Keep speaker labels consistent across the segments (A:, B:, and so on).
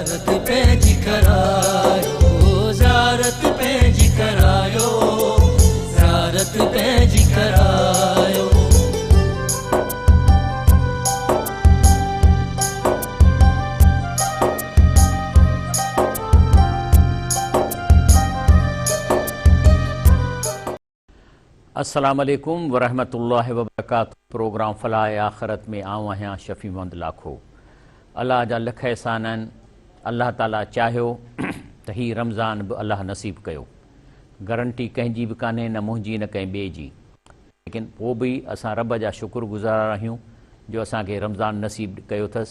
A: زيارت پنهنجي ڪرايو زيارت پنهنجي ڪرايو زيارت پنهنجي ڪرايو.
B: السلام عليڪم ورحمة الله وبرڪاته پروگرام فلاح آخرت ۾ آئون آهيان شفيع محمد لاکو الله جا لک احسان آهن الله تعالي چاهيو ته هي رمضان به الله نصيب ڪيو گرنٽي ڪنهن جي به ڪانهي نه منهنجي نه ڪنهن ٻئي جي ليڪن پوء به اسان رب جا شڪر گذار آهيون جو اسان کي رمضان نصيب ڪيو اٿس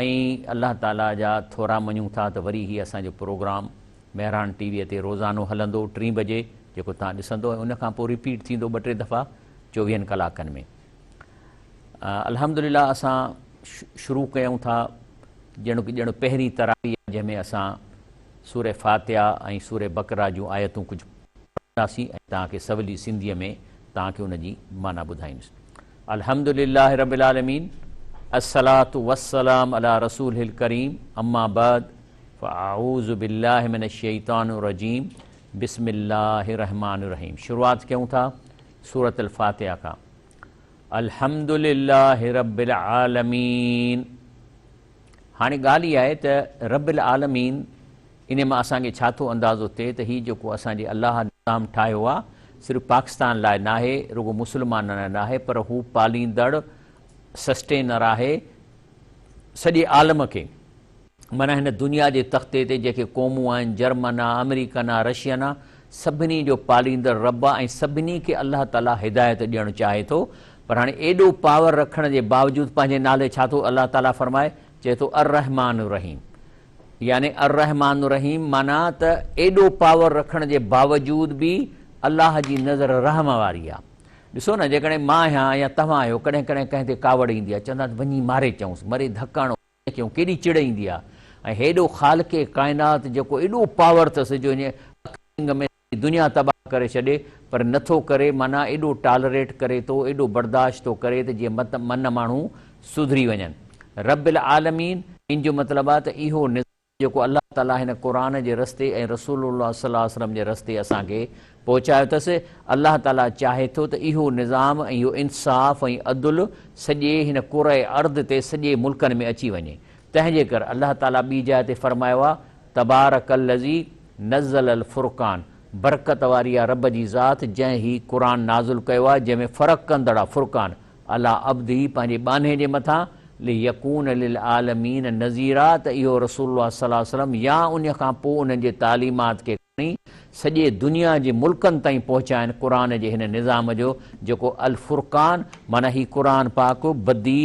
B: ۽ الله تعالي جا ٿورا مڃون ٿا ته وري هي اسان جو پروگرام مهراڻ ٽي ويء تي روزانو هلندو ٽين بجي جيڪو توهان ڏسندو ۽ ان کان پوء رپيٽ ٿيندو ٻه ٽي دفعا چوويهن ڪلاڪن ۾ الحمدلله اسان شروع ڪيون ٿا ڄڻ ڄڻ پهرين تراويح آهي جنهن ۾ اسان سوره فاتحه ۽ سوره بقره جون آيتون ڪجهه پڙهنداسين ۽ توهان کي سولي سنڌيء ۾ توهان کي ان جي معنيٰ ٻڌائيندس الحمدلله رب العالمين الصلاة والسلام علي رسوله الڪريم اما بعد فاعوذ بالله من الشيطان الرجيم بسم الله الرحمٰن الرحيم شروعات ڪيون ٿا سورة الفاتحه کان الحمد لله رب العالمين هاڻي ڳالهه اها آهي ته رب العالمين ان مان اسان کي ڇا ٿو اندازو ٿئي ته هي جيڪو اسان جي الله نظام ٺاهيو آهي صرف پاڪستان لاء ناهي رڳو مسلمانن لاء ناهي پر هو پاليندڙ سسٽينر آهي سڄي عالم کي معنيٰ هن دنيا جي تختي تي جيڪي قومون آهن، جرمن آ، آمريڪن آ، رشين آ، سڀني جو پاليندڙ رب آ ۽ سڀني کي الله تعاليٰ هدايت ڏيڻ چاهي ٿو پر هاڻي ايڏو پاور رکڻ جي باوجود پنهنجي نالي ڇا ٿو الله تعاليٰ فرمائي؟ چئي ٿو الرحمان الرحيم يعني الرحمان الرحيم معنيٰ ته ايڏو پاور رکڻ جي باوجود به الله جي نظر رحم واري آ. ڏسو نه جيڪڏهن مان آهيان يا توهان آهيو ڪڏهن ڪڏهن ڪنهن تي ڪاوڙ ايندي آ چوندا آهن وڃي ماري چئونس مري ڌڪ هڻو. ڪيون ڪيڏي چڙ ايندي آ ۽ هيڏو خالق ڪائنات جيڪو ايڏو پاور اٿس جو ائين اک ڇنگ ۾ سڄي دنيا تباهه ڪري ڇڏي پر نٿو ڪري معنيٰ ايڏو ٽالريٽ ڪري ٿو ايڏو برداشت ٿو ڪري ته جيئن مت من ماڻهو سڌري وڃن رب العالمين ان جو مطلب آ ته اهو نظام جيڪو الله تعالي هن قرآن جي رستي ۽ رسول الله صلي الله عليه وسلم جي رستي اسان کي پهچايو اٿس، الله تعالي چاهي ٿو ته اهو نظام ۽ اهو انصاف ۽ عدل سڄي هن ڪره ارض تي سڄي ملڪن ۾ اچي وڃي. تنهن جي ڪر الله تعالي ٻي جاء تي فرمايو آهي، تبارڪ الذي نزل الفرقان، برڪت واري آهي رب جي ذات جنهن هي قرآن نازل ڪيو آهي جنهن ۾ فرق ڪندڙ آهي فرقان، عليٰ عبده پنهنجي ٻانهي جي مٿان، ليڪون للعالمين نذيرا ته اهو رسول الله صلي الله عليه وسلم يا ان کان پوء انهن جي تعليمات کي کڻي سڄي دنيا جي ملڪن تائين پهچائن قرآن جي هن نظام جو جيڪو الفرقان معنيٰ هي قرآن پاڪ بدي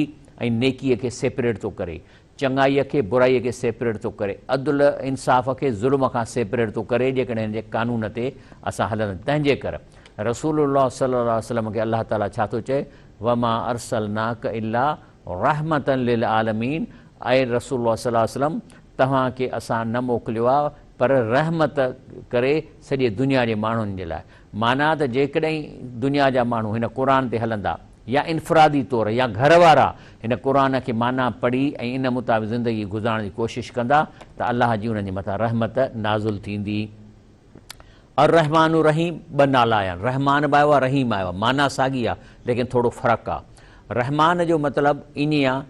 B: ۽ نيڪي کي سيپريٽ ٿو ڪري چڱائي کي برائي کي سيپريٽ ٿو ڪري عدل انصاف کي ظلم کان سيپريٽ ٿو ڪري جيڪڏهن هن جي قانون تي اسان هلنداسين تنهن جي ڪر رسول الله صلي الله عليه وسلم کي الله تعالي ڇا ٿو چئي وما ارسلناک الا رحمة للعالمين اي رسول الله صلي الله عليه وسلم توهان کي اسان نه موڪليو آهي پر رحمت ڪري سڄي دنيا جي ماڻهن جي لاء معنيٰ ته جيڪڏهن دنيا جا ماڻهو هن قرآن تي هلندا يا انفرادي طور يا گهر وارا هن قرآن کي معنيٰ پڙهي ۽ ان مطابق زندگي گذارڻ جي ڪوشش ڪندا ته الله جي انهن جي مٿان رحمت نازل ٿيندي. الرحمان الرحيم ٻه نالا آيا آهن رحمان به آيو آهي رحيم آيو آهي معنيٰ ساڳي آهي ليڪن ٿورو فرق آهي رحمان جو مطلب ائين آهي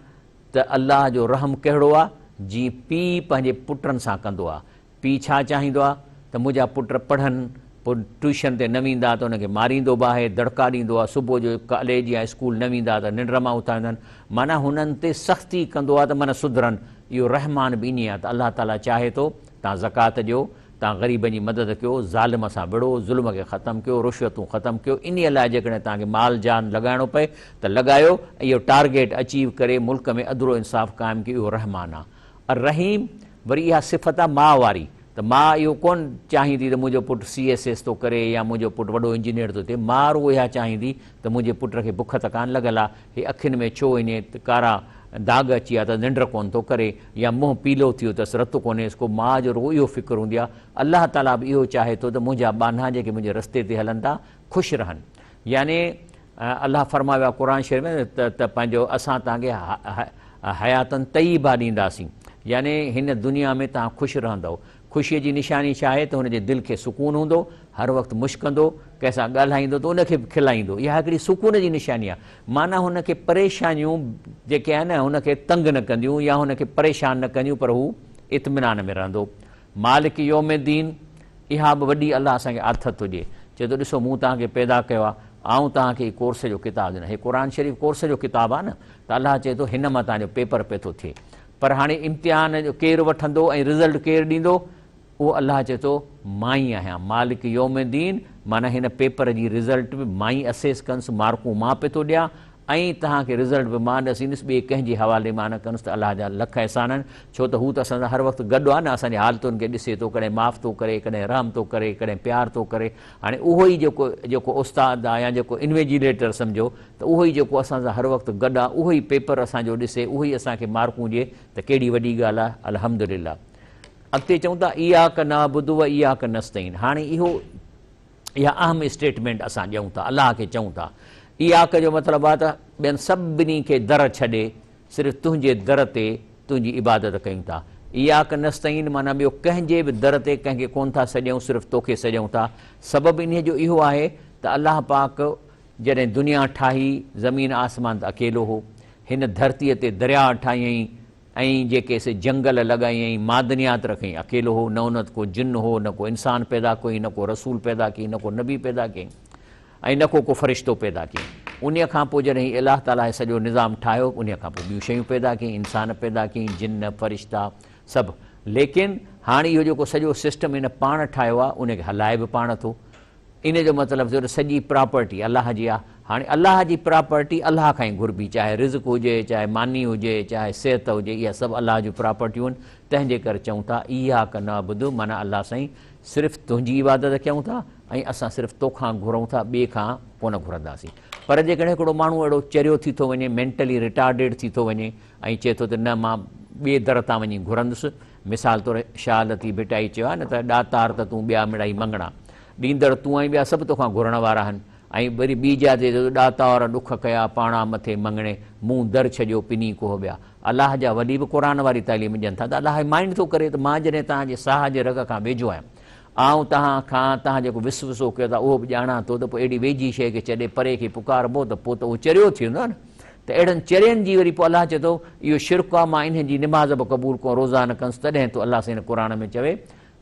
B: ته الله جو رحم ڪهڙو آهي جيئن پيء پنهنجي پٽن سان ڪندو آهي پيء ڇا چاهيندو آهي ته منهنجا پٽ پڙهن پوء ٽيوشن تي نه ويندا ته انهن کي ماريندو به آهي دڙڪا ڏيندو آهي صبح جو ڪاليج يا اسڪول نه ويندا ته ننڊ مان اٿاريندا آهن معنيٰ هنن تي سختي ڪندو آهي ته من سڌرن اهو رحمان به ائين آهي ته الله تعاليٰ چاهي ٿو تان زڪوات ڏيو توهان غريبن جي مدد ڪيو، ظالم سان وڙهو، ظلم کي ختم ڪيو، رشوتون ختم ڪيو، انهيء لاء جيڪڏهن توهان کي مال جان لڳائڻو پئي ته لڳايو ۽ اهو ٽارگيٽ اچيو ڪري ملڪ ۾ عدل و انصاف قائم ڪيو اهو رحمان آ. الرحيم وري اها صفت آ ماء واري ته ماء اهو ڪونه چاهيندي ته منهنجو پٽ سي ايس ايس ٿو ڪري يا منهنجو پٽ وڏو انجنيئر ٿو ٿئي، ماء رڳو اها چاهيندي ته منهنجي پٽ کي بک ته ڪانه لڳل آ، هي اکين ۾ ڇو ائين ڪارا داغ اچي ويا اٿس ننڊ ڪونه ٿو ڪري يا منهن پيلو ٿي ويو اٿس رت ڪونهيس ڪو ماء جو رڳو اهو فڪر هوندي آهي الله تعاليٰ به اهو چاهي ٿو ته منهنجا ٻانها جيڪي منهنجي رستي تي هلن ٿا خوش رهن يعني الله فرمايو آهي قرآن شريف ۾ ته پنهنجو اسان توهان کي حياتن طيبه ڏينداسين يعني هن دنيا ۾ توهان خوش رهندؤ. خوشيء جي نشاني ڇا آهي ته هن جي دل کي سڪون هوندو، هر وقت مشڪندو، ڪنهن سان ڳالهائيندو ته ان کي به کلائيندو. اها هڪڙي سڪون جي نشاني آهي. معنيٰ هن کي پريشانيون جيڪي آهن نه هن کي تنگ نه ڪنديون يا هن کي پريشان نه ڪنديون پر هو اطمينان ۾ رهندو. مالڪ يوم الدين، اها به وڏي الله اسان کي آٿت ٿو ڏئي. چئي ٿو ڏسو مون توهان کي پيدا ڪيو آهي، آئون توهان کي هي ڪورس جو ڪتاب ڏنو. هي قرآن شريف ڪورس جو ڪتاب آهي نه ته الله چئي ٿو هن مان توهان جو پيپر پئي ٿو ٿئي. پر هاڻي امتحان جو ڪير وٺندو ۽ رزلٽ ڪير ڏيندو؟ اهو الله چئي ٿو مان ئي آهيان مالڪ يوم الدين معنيٰ هن پيپر جي رزلٽ به مان ئي اسيس ڪندس، مارڪون مان پئي ٿو ڏيان ۽ توهان کي رزلٽ به مان ڏسيندس، ٻئي ڪنهن جي حوالي مان نه ڪندس ته الله جا لک احسان آهن، ڇو ته هو ته اسان سان هر وقت گڏ آهي نه، اسان جي حالتن کي ڏسي ٿو، ڪڏهن معاف ٿو ڪري، ڪڏهن رحم ٿو ڪري، ڪڏهن پيار ٿو ڪري، هاڻي اهو ئي جيڪو جيڪو استاد آهي يا جيڪو انويجيليٽر سمجهو ته اهو ئي جيڪو اسان سان هر وقت گڏ آهي، اهو ئي پيپر اسان جو ڏسي، اهو ئي اسان کي مارڪون ڏئي ته ڪهڙي وڏي ڳالهه آهي، الحمدلله. اڳتي چئون ٿا اياڪ نعبد و اياڪ نستعين هاڻي اهو اها اهم اسٽيٽمينٽ اسان ڏيون ٿا الله کي چئون ٿا اياڪ جو مطلب آهي ته ٻين سڀني کي در ڇڏي صرف تنهنجي در تي تنهنجي عبادت ڪيون ٿا اياڪ نستعين معنيٰ ٻيو ڪنهن جي به در تي ڪنهن کي ڪون ٿا سڏيون صرف توکي سڏيون ٿا سبب انهي جو اهو آهي ته الله پاڪ جڏهن دنيا ٺاهي زمين آسمان ته اڪيلو هو هن ڌرتيء تي درياء ٺاهيائين ۽ جيڪي سي جنگل لڳايائين، معدنيات رکيائين، اڪيلو هو، نه ان وٽ ڪو جن هو، نه ڪو انسان پيدا ڪيائين، نه ڪو رسول پيدا ڪيائين، نه ڪو نبي پيدا ڪيائين ۽ نه ڪو ڪو فرشتو پيدا ڪيائين. انهيء کان پوء جڏهن هي الله تعاليٰ هي سڄو نظام ٺاهيو، انهيء کان پوء ٻيون شيون پيدا ڪيائين، انسان پيدا ڪيائين، جن، فرشتا، سڀ. ليڪن هاڻي اهو جيڪو سڄو سسٽم هن پاڻ ٺاهيو آهي، ان کي هلائي به پاڻ ٿو. ان جو مطلب ٿيو ته سڄي پراپرٽي الله جي آهي. هاڻي الله جي پراپرٽي الله کان ئي گهربي، چاهي رزق هجي، چاهي ماني هجي، چاهي صحت هجي، اها سڀ الله جون پراپرٽيون آهن، تنهن جي ڪري چئون ٿا اياڪ نعبد معنيٰ الله سائين صرف تنهنجي عبادت ڪيون ٿا ۽ اسان صرف توکان گهرون ٿا ٻئي کان ڪونه گهرنداسين. پر جيڪڏهن هڪڙو ماڻهو اهڙو چريو ٿي ٿو وڃي، مينٽلي ريٽارڊيڊ ٿي ٿو وڃي ۽ چئي ٿو ته نه مان ٻئي در تان وڃي گهرندس، مثال طور شاهه لطيف ڀٽائي چيو آهي نه ته ڏاتار ته تون ٻيا مڙائي مڱڻا، ڏيندڙ تون ۽ ٻيا سڀ توکان گهرڻ وارا آهن ۽ وري ٻي جاء تي چئي ٿو ڏاتار ڏک ڪيا پاڻا مٿي مڱڻي، مون در ڇڏيو پني ڪوهه ٻيا. الله جا ولي به قرآن واري تعليم ڏين ٿا ته الله ريمائنڊ ٿو ڪري ته مان جڏهن توهان جي ساهه جي رڳ کان ويجهو آهيان، آئون توهان کان توهان جيڪو وسوسو ڪيو ٿا اهو به ڄاڻان ٿو ته پوء اهڙي ويجهي شيء کي ڇڏي پري کي پڪاربو ته پوء ته اهو چريو ٿي ويندو نه ته اهڙن چرين جي وري پوء الله چئي ٿو اهو شرڪ آهي مان انهن جي نماز به قبول ڪونه روزا نه ڪندس تڏهن ٿو الله سائين قرآن ۾ چوي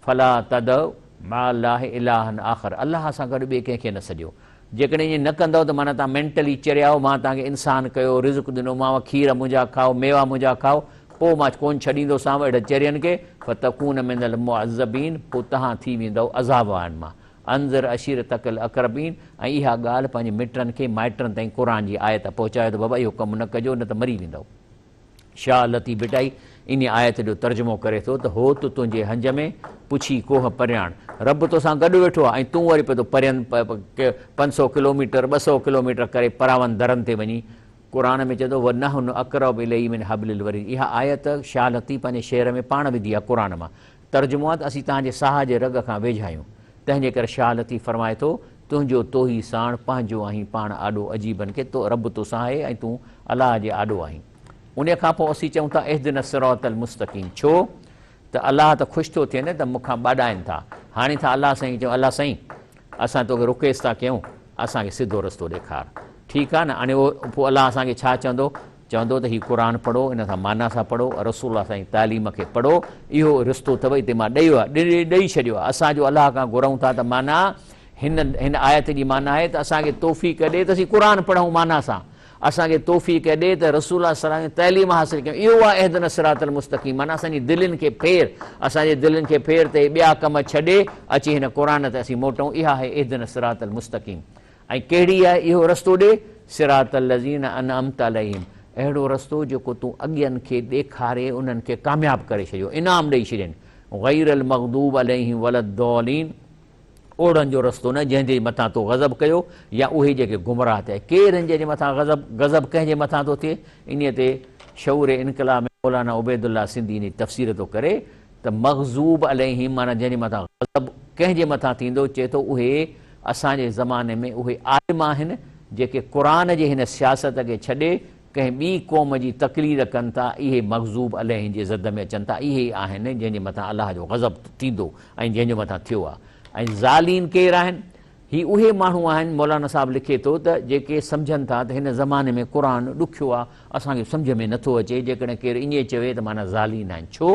B: فلا تدع مع الله الها آخر الله سان گڏ ٻئي ڪنهن کي نه سڏيو جيڪڏهن ائين نه ڪندؤ ته معنيٰ توهان مينٽلي چريا آهيو مان توهان کي انسان ڪيو رزق ڏنو مانو کير منهنجا کائو ميوا منهنجا کائو پوء مان ڪونه ڇڏيندوسانو اهڙن چرين کي فتڪون من المعذبين پوء توهان ٿي ويندؤ عذاب وارن مان انذر عشيرتک الاقربين ۽ اها ڳالهه پنهنجي مٽن کي مائٽن تائين قرآن جي آيت پهچايو ته بابا اهو ڪم نه ڪجو نه ته مري ويندؤ. شاهه لطيف ڀٽائي انهيء آيت جو ترجمو ڪري ٿو ته هوت تنهنجي هنج ۾، پڇي ڪوهه پرياڻ. رب توسان گڏ ويٺو آهي ۽ تون وري پيو ٿو پرين 500 ڪلوميٽر، 200 ڪلوميٽر ڪري پراون درن تي وڃي قرآن ۾ چئي ٿو ونحن اقرب اليه من حبل الوريد اها آيت شاهه لطيف پنهنجي شعر ۾ پاڻ وڌي آهي قرآن مان ترجمو آهي ته اسين توهان جي ساهه جي رڳ کان ويجها آهيون تنهن جي ڪري شاهه لطيف فرمائي ٿو تنهنجو توهي ساڻ پنهنجو آهين پاڻ آڏو عجيبن کي تو رب توسان آهي ۽ تون الله جي آڏو آهين انهي کان پوء اسين چئون ٿا اهدنا الصراط المستقيم ڇو ته الله ته خوش ٿو ٿئي نه ته مون کان ٻاڏائن ٿا هاڻي ٿا الله سائين کي چئون الله سائين اسان توکي رڪويسٽ ٿا ڪيون اسان کي سڌو رستو ڏيکار ٺيڪ آ نه هاڻي اهو پوء الله اسان کي ڇا چوندو چوندو ته هي قرآن پڙهو ان سان معنيٰ سان پڙهو رسول الله سائين تعليم کي پڙهو اهو رستو اٿو هتي مان ڏئي ويو آ ڏئي ڇڏيو آ اسان جو الله کان گهرون ٿا ته معنيٰ هن هن آيت جي معنيٰ آهي ته اسان کي توفيق ڏي ته اسين قرآن پڙهون معنيٰ سان اسان کي توفيق ڏي ته رسول الله صلي الله عليه وسلم جي تعليم حاصل ڪيون اهو آهي اهدنا الصراط المستقيم معنيٰ اسان جي دلين کي ڦير اسان جي دلين کي ڦير ته هي ٻيا ڪم ڇڏي اچي هن قرآن تي اسين موٽون اها آهي اهدنا الصراط المستقيم ۽ ڪهڙي آهي اهو رستو ڏي صراط الذين انعمت عليهم اهڙو رستو جيڪو تون اڳين کي ڏيکاري انهن کي ڪامياب ڪري ڇڏيو انعام ڏئي ڇڏين غير المغضوب عليهم ولا الضالين اوڙن جو رستو نه جنهن جي مٿان تو غضب ڪيو يا اهي جيڪي گمراهه ٿيا. ڪير هن جي مٿان غضب، غضب ڪنهن جي مٿان ٿو ٿئي؟ انهيء تي شعور انقلاب ۾ مولانا عبيدالله سنڌي انهي تفسير ٿو ڪري ته مغضوب عليهم معنيٰ جنهن جي مٿان غضب ڪنهن جي مٿان ٿيندو؟ چئي ٿو اهي اسان جي زماني ۾ اهي عالم آهن جيڪي قرآن جي هن سياست کي ڇڏي ڪنهن ٻي قوم جي تقليد ڪن ٿا، اهي مغضوب عليهم جي زد ۾ اچن ٿا، اهي ئي آهن جنهن جي مٿان الله جو غضب ٿيندو ۽ جنهن جو مٿان ٿيو آهي. ۽ ضالين ڪير آهن؟ هي اهي ماڻهو آهن، مولانا صاحب لکي ٿو ته جيڪي سمجهن ٿا ته هن زماني ۾ قرآن ڏکيو آهي، اسان کي سمجهه ۾ نٿو اچي، جيڪڏهن ڪير ائين چوي ته معنيٰ ضالين آهن. ڇو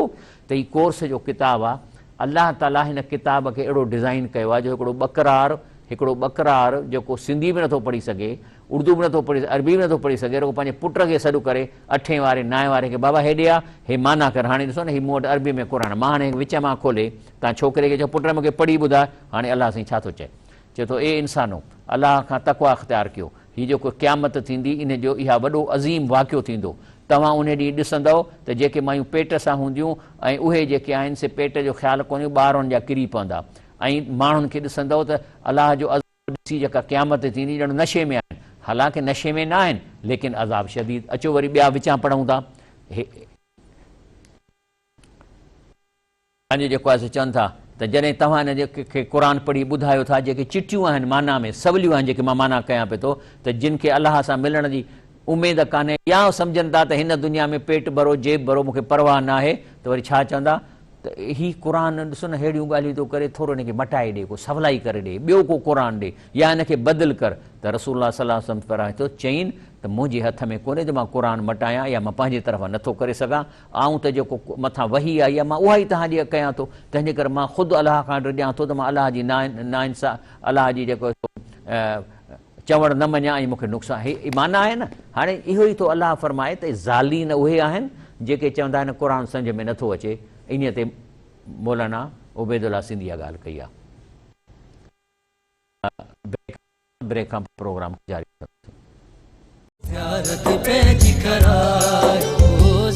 B: ته هي ڪورس جو ڪتاب آهي، الله تعاليٰ هن ڪتاب کي اهڙو ڊزائين ڪيو آهي جو هڪڙو ٻڪرار، هڪڙو ٻڪرار جيڪو سنڌي به نٿو پڙهي سگهي، اردو به نٿو پڙهي سگهي، عربي به نٿو پڙهي سگهي، رڳو پنهنجي پٽ کي سڏ ڪري اٺين واري نائين واري کي بابا هيڏي آ، هي معنيٰ ڪر، هاڻي ڏسو نه هي مون وٽ عربي ۾ قرآن آهي، مان هاڻي وچ مان کولي تان ڇوڪري کي چيو پٽ مون کي پڙهي ٻڌاء، هاڻي الله سائين ڇا ٿو چئي؟ چئي ٿو اي انسانو! الله کان تقويٰ اختيار ڪيو، هي جيڪو قيامت ٿيندي ان جو اها وڏو عظيم واقعو ٿيندو، توهان انهي ڏينهن ڏسندؤ ته جيڪي مايون پيٽ سان هونديون ۽ اهي جيڪي آهن سي پيٽ جو خيال ڪونهي ٻار انهن جا ڪري پوندا ۽ ماڻهن کي ڏسندؤ ته الله جو عذاب ڏسي جيڪا قيامت ٿيندي ڄڻ نشي ۾ آهن حالانڪه نشي ۾ نه آهن ليڪن عذاب شديد اچو وري ٻيا وچان پڙهون ٿا هي جو جيڪو آهي سو چون ٿا ته جڏهن توهان هن کي قرآن پڙهي ٻڌايو ٿا جيڪي چٽيون آهن معنيٰ ۾ سوليون آهن جيڪي مان معنيٰ ڪيان پيو ٿو ته جن کي الله سان ملڻ جي اميد ڪانهي يا سمجهن ٿا ته هن دنيا ۾ پيٽ ڀرو جيب ڀرو مون کي پرواهه ناهي ته وري ڇا چوندا ته هي قرآن ڏسو نه ههڙيون ڳالهيون ٿو ڪري ٿورو هن کي مٽائي ڏي ڪو سولائي ڪري ڏي ٻيو ڪو قرآن ڏي يا هن کي بدل ڪر ته رسول الله صلي الله عليه وسلم فرمائي ٿو چئين ته منهنجي هٿ ۾ ڪونهي جو مان قرآن مٽايان يا مان پنهنجي طرفان نٿو ڪري سگهان آئون ته جيڪو مٿان وحي آئي آهي مان اها ئي توهان جي ڪيان ٿو، تنهنجي ڪري مان خود الله کان ڊڄان ٿو ته مان الله جي ناانصا الله جي جيڪو چوڻ نه مڃان ۽ مون کي نقصان هي معنيٰ آهي نه هاڻي اهو ئي ٿو الله فرمائي ته ضالين اهي آهن جيڪي چوندا آهن قرآن سمجهه ۾ نٿو اچي انهيء تي مولانا عبيدالله سنڌي اها ڳالهه ڪئي آهي. بريڪ کان پوء پروگرام جاري رکنداسين.
A: زيارت پنهنجي ڪرايو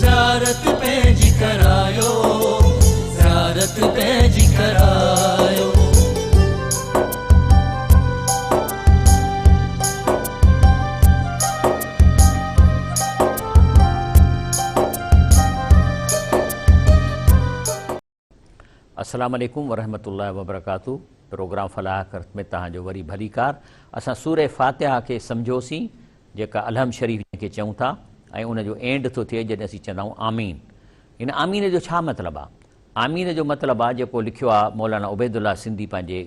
A: زيارت پنهنجي ڪرايو زيارت پنهنجي ڪرايو.
B: السلام عليڪم ورحمة الله وبرڪاته پروگرام فلاح آخرت ۾ توهان جو وري ڀليڪار اسان سوره فاتحه کي سمجهيوسين جيڪا الحمد شريف جنهن کي چئون ٿا ۽ ان جو اينڊ ٿو ٿئي جڏهن اسين چوندا آهيون آمين ان آمين جو ڇا مطلب آهي آمين جو مطلب آهي جيڪو لکيو آهي مولانا عبيدالله سنڌي پنهنجي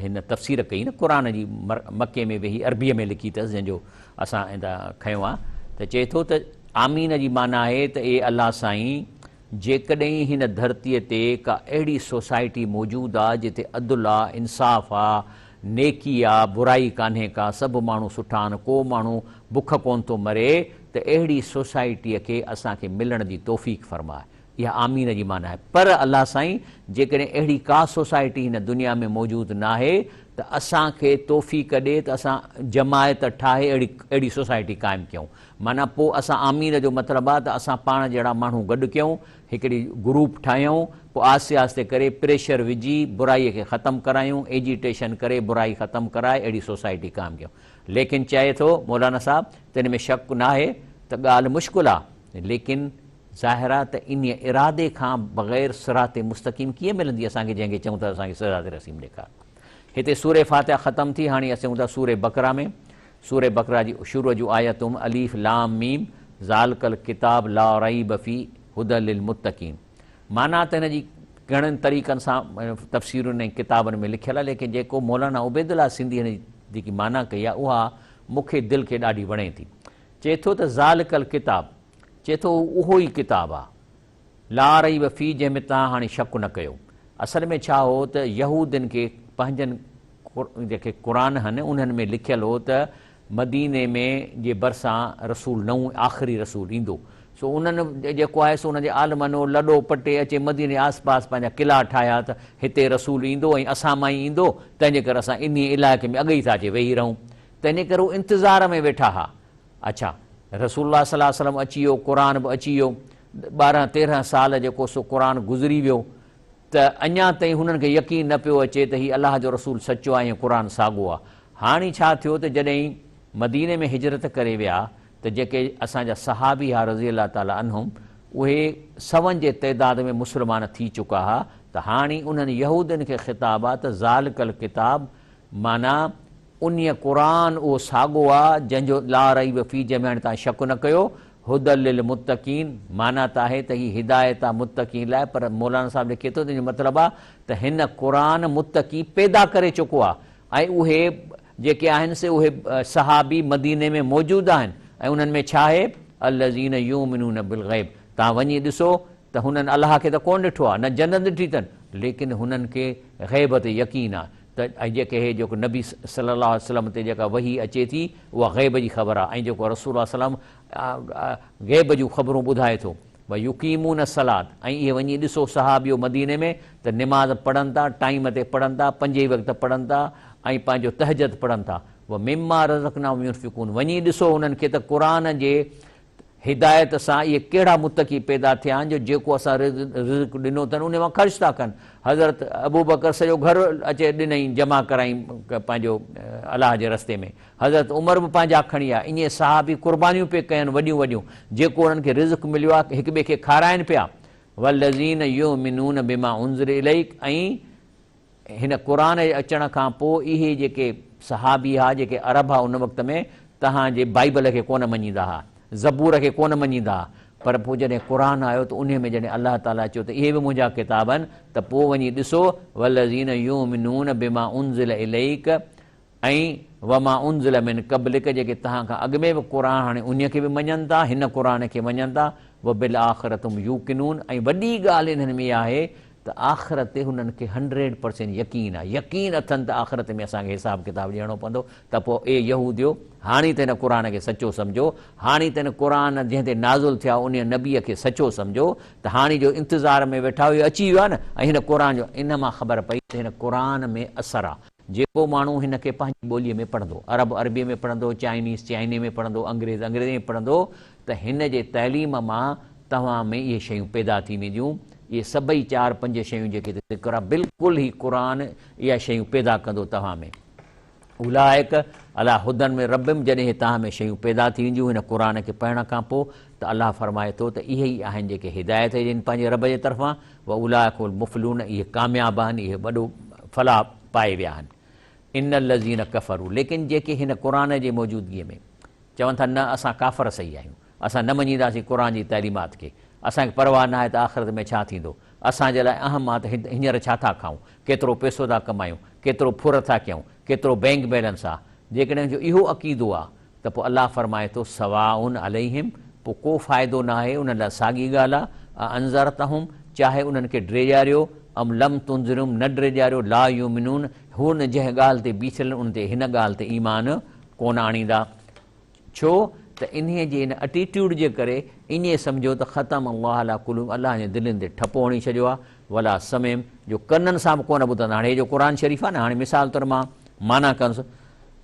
B: هن تفسير ڪئي نه قرآن جي مڪي ۾ ويهي عربيء ۾ لکي اٿس جنهن جو اسان کنيو آهي ته چئي ٿو ته آمين جي معنيٰ آهي ته اي الله سائين جيڪڏهن هن ڌرتيء تي ڪا اهڙي سوسائٽي موجود آ جتي عدل آ، انصاف آ، نيڪي آ، برائي ڪانهي ڪا، سڀ ماڻهو سٺا آهن، ڪو ماڻهو بک ڪونه ٿو مري ته اهڙي سوسائٽيء کي اسان کي ملڻ جي توفيق فرماء. اها آمين جي معنيٰ آهي. پر الله سائين جيڪڏهن اهڙي ڪا سوسائٽي هن دنيا ۾ موجود ناهي ته اسان کي توفيق ڏي ته اسان جماعت ٺاهي اهڙي اهڙي سوسائٽي قائم ڪيون. معنيٰ پوء اسان آمين جو مطلب آ ته اسان پاڻ جهڙا ماڻهو گڏ ڪيون، هڪڙي گروپ ٺاهيون، پوء آهستي آهستي ڪري پريشر وجهي برائي کي ختم ڪرايون، ايجيٽيشن ڪري برائي ختم ڪرائي اهڙي سوسائٽي قائم ڪيون. ليڪن چئي ٿو مولانا صاحب ته ان ۾ شڪ ناهي ته ڳالهه مشڪل آ ليڪن ظاهر آ ته انهيء ارادي کان بغير صراط مستقيم ڪيئن ملندي اسان کي جنهن کي چئون ٿا اسان کي صراط رسيم ڏيکار. هتي سورة فاتحه ختم ٿي هاڻي اسين ٿا سورة بقره ۾. سورة بقره جي شروع جون آيتون الف لام ميم ذالک الڪتاب لا ريب فيه هدي للمتقين معنيٰ ته هن جي گهڻن طريقن سان تفسيرن ۽ ڪتابن ۾ لکيل آهي ليڪن جيڪو مولانا عبيدالله سنڌي هن جي جيڪي معنيٰ ڪئي آهي اها مون کي دل کي ڏاڍي وڻي ٿي. چئي ٿو ته ذالک الڪتاب چئي ٿو اهو ئي ڪتاب آهي. لا ريب فيه جنهن ۾ توهان هاڻي شڪ نه ڪيو. اصل ۾ ڇا هو ته يهودين کي پنهنجن جيڪي قرآن هن انهن ۾ لکيل هو ته مديني ۾ جي ڀرسان رسول نئون آخري رسول ايندو سو انهن جيڪو آهي سو انهن جي عالمن اهو لڏو پٽي اچي مديني جي آس پاس پنهنجا قلعا ٺاهيا ته هتي رسول ايندو ۽ اسان مان ئي ايندو تنهن جي ڪري اسان انهي علائقي ۾ اڳ ئي ٿا اچي ويهي رهون تنهن جي ڪري هو انتظار ۾ ويٺا ها اڇا رسول الله صلي الله عليه وسلم اچي ويو قرآن به اچي ويو 12 13 سال جيڪو سو قرآن گذري ويو ته اڃا تائين هنن کي يقين نه پيو اچي ته هي الله جو رسول سچو آهي ۽ قرآن ساڳو آهي. هاڻي ڇا ٿيو ته جڏهن مديني ۾ هجرت ڪري ويا ته جيڪي اسان جا صحابي ها رضي الله تعالٰي عنهم اهي سون جي تعداد ۾ مسلمان ٿي چڪا ها ته هاڻي انهن يهودين کي خطاب آ ته ذالڪ الڪتاب معنيٰ انهيء قرآن اهو ساڳو آ جنهن جو لا ريب فيه جنهن ۾ هاڻي توهان شڪ نه ڪيو، هدي للمتقين معنيٰ ته آهي ته هي هدايت آ متقين لاء پر مولانا صاحب لکي ٿو ته ان جو مطلب آ ته هن قرآن متقي پيدا ڪري چڪو آ ۽ اهي جيڪي آهن سي اهي صحابي مديني ۾ موجود آهن ۽ انهن ۾ ڇا آهي الذين يؤمنون بالغيب توهان وڃي ڏسو ته هنن الله کي ته ڪونه ڏٺو آهي نه جنت ڏٺي اٿن ليڪن هنن کي غيب تي يقين آهي ته ۽ جيڪي هي جيڪو نبي صلي الله عليه وسلم تي جيڪا وحي اچي ٿي اها غيب جي خبر آهي ۽ جيڪو رسول الله صلي الله عليه وسلم غيب جون خبرون ٻڌائي ٿو ويقيمون الصلوة ۽ اهي وڃي ڏسو صحابيو مديني ۾ ته نماز پڙهن ٿا ٽائيم تي پڙهن ٿا پنجئي وقت پڙهن ٿا ۽ پنهنجو تهجد پڙهن ٿا ومما رزقناهم ينفقون وڃي ڏسو انهن کي ته قرآن جي هدايت سان اهي ڪهڙا متقي پيدا ٿيا آهن جو جيڪو اسان رزق ڏنو اٿن ان مان خرچ ٿا ڪن. حضرت ابوبڪر سڄو گهر اچي ڏنائين جمع ڪرائين پنهنجو الله جي رستي ۾. حضرت عمر به پنهنجا کڻي آيا. ائين صحابي قربانيون پئي ڪين وڏيون وڏيون جيڪو انهن کي رزق مليو آهي هڪ ٻئي کي کارائن پيا. والذين يؤمنون بما انزل اليڪ ۽ هن قرآن جي اچڻ کان پوء اهي جيڪي صحابي ها جيڪي عرب ها ان وقت ۾ تهان جي بائيبل کي ڪونه مڃيندا ها زبور کي ڪونه مڃيندا ها پر پوء جڏهن قرآن آيو ته انهي ۾ جڏهن الله تعاليٰ چيو ته اهي به منهنجا ڪتاب آهن ته پوء وڃي ڏسو والذين يؤمنون بما انزل اليڪ ۽ وما انزل من قبلک جيڪي توهان کان اڳ ۾ به قرآن هاڻي انهيء کي به مڃن ٿا، هن قرآن کي مڃن ٿا، وبالآخرة هم يوقنون ۽ وڏي ڳالهه انهن ۾ اها آهي ته آخرت تي هنن کي هنڊريڊ پرسينٽ يقين آهي، يقين اٿن ته آخرت ۾ اسان کي حساب ڪتاب ڏيڻو پوندو ته پوء اي يهوديو! هاڻي ته هن قرآن کي سچو سمجهو، هاڻي ته هن قرآن جنهن تي نازل ٿيا انهيء نبيء کي سچو سمجهو ته هاڻي جو انتظار ۾ ويٺا آهيو اهو اچي ويو آهي نه ۽ هن قرآن جو ان مان خبر پئي ته هن قرآن ۾ اثر آهي. جيڪو ماڻهو هن کي پنهنجي ٻوليء ۾ پڙهندو، عرب عربيء ۾ پڙهندو، چائنيز چائنيء ۾ پڙهندو، انگريز انگريزيء ۾ پڙهندو ته هن جي تعليم مان توهان ۾ اهي شيون پيدا ٿي وينديون. اهي سڀئي چار پنج شيون جيڪي هتي ذڪر آهي، بلڪل هي قرآن اها شيون پيدا ڪندو توهان ۾. اولئڪ عليٰ هدًي من ربهم جڏهن اهي توهان ۾ شيون پيدا ٿي وينديون هن قرآن کي پڙهڻ کان پوء ته الله فرمائي ٿو ته اهي ئي آهن جيڪي هدايت ڏين پنهنجي رب جي طرفان واولئک هم المفلحون اهي ڪامياب آهن اهي وڏو فلاح پائي ويا آهن. ان الذين ڪفروا ليڪن جيڪي هن قرآن جي موجودگيء ۾ چون ٿا نه اسان ڪافر صحيح آهيون اسان نه مڃينداسين قرآن جي تعليمات کي اسان کي پرواهه ناهي ته آخرت ۾ ڇا ٿيندو اسان جي لاء اهم آهي ته هينئر ڇا ٿا کائون ڪيترو پئسو ٿا ڪمايون ڪيترو ڦر ٿا ڪيون ڪيترو بئنڪ بيلنس آهي جيڪڏهن جو اهو عقيدو آهي ته پوء الله فرمائي ٿو، سواء عليهم، پوء ڪو فائدو ناهي انهن لاء ساڳي ڳالهه آهي، اانذرتهم، چاهي انهن کي ڊيڄاريو، ام لم تنذرهم، نه ڊيڄاريو، لا يؤمنون، هو نه جنهن ڳالهه تي بيٺل ان تي هن ڳالهه تي ايمان ڪونه آڻيندا. ڇو ته انهيء جي ان اٽيٽيوڊ جي ڪري ائين سمجهيو ته ختم الله علي قلوبهم الله جي دلين تي ٺپو هڻي ڇڏيو آهي، ولا سمعهم، جو ڪنن سان به ڪونه ٻڌندا. هاڻي هي جو قرآن شريف آهي نه هاڻي مثال طور مان معنيٰ ڪندس،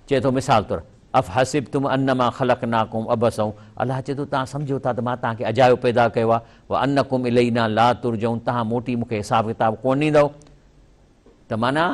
B: چئي ٿو مثال طور. افحسبتم انما خلقناڪم عبثا الله چئي ٿو توهان سمجهو ٿا ته مان توهان کي اجايو پيدا ڪيو آهي وانڪم الينا لا ترجعون توهان موٽي مون کي حساب ڪتاب ڪونه ڏيندؤ ته معنيٰ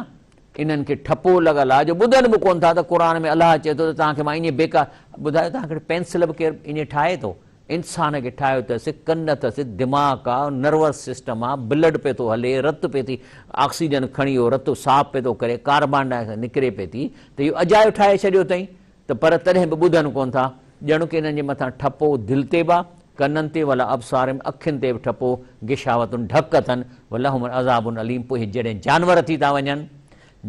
B: انهن کي ٺپو لڳل آهي جو ٻڌن به ڪونه ٿا ته قرآن ۾ الله چئي ٿو ته توهان کي مان ائين بيڪار ٻڌايو توهان کي پينسل به ڪير ائين ٺاهي ٿو انسان کي ٺاهيو اٿس ڪن اٿس دماغ آ نروس سسٽم آ بلڊ پئي ٿو هلي رت پئي ٿي آڪسيجن کڻي اهو رت صاف پئي ٿو ڪري ڪاربان ڊاء آڪسائيڊ نڪري پئي ٿي ته اهو اجايو ٺاهي ڇڏيو اٿئي ته پر تڏهن به ٻڌن ڪونه ٿا ڄڻ ڪه انهن جي مٿان ٺپو دل تي به آ ڪنن تي ولا ابصارهم اکين تي به ٺپو غشاوة ڍڪ اٿن ولهم عذاب اليم پوء اهي جڏهن جانور ٿي ٿا وڃن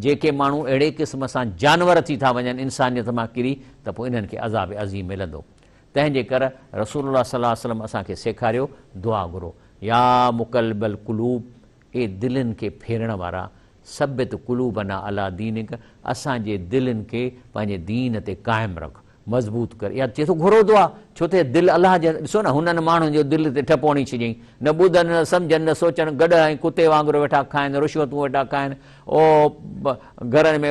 B: جيڪي ماڻهو اهڙي قسم سان جانور ٿي ٿا وڃن انسانيت مان ڪري ته پوء انهن کي عذاب عظيم ملندو تنهن جي ڪر رسول الله صلي الله عليه وسلم اسان کي سيکاريو دعا گهرو يا مقلب القلوب اي دلين کي ڦيرڻ وارا ثبت قلوبنا علي دينک اسان جي دلين کي پنهنجي دين تي قائم رک مضبوط ڪر اها چئي ٿو گهرو دعا ڇو ته دل الله جي ڏسو نه هنن ماڻهن جو دل تي ٺپو هڻي ڇڏيائين نه ٻڌن نه سمجهن نه سوچن گڏهه ۽ ڪتي وانگر ويٺا کائن رشوتون ويٺا کائن او گهرن ۾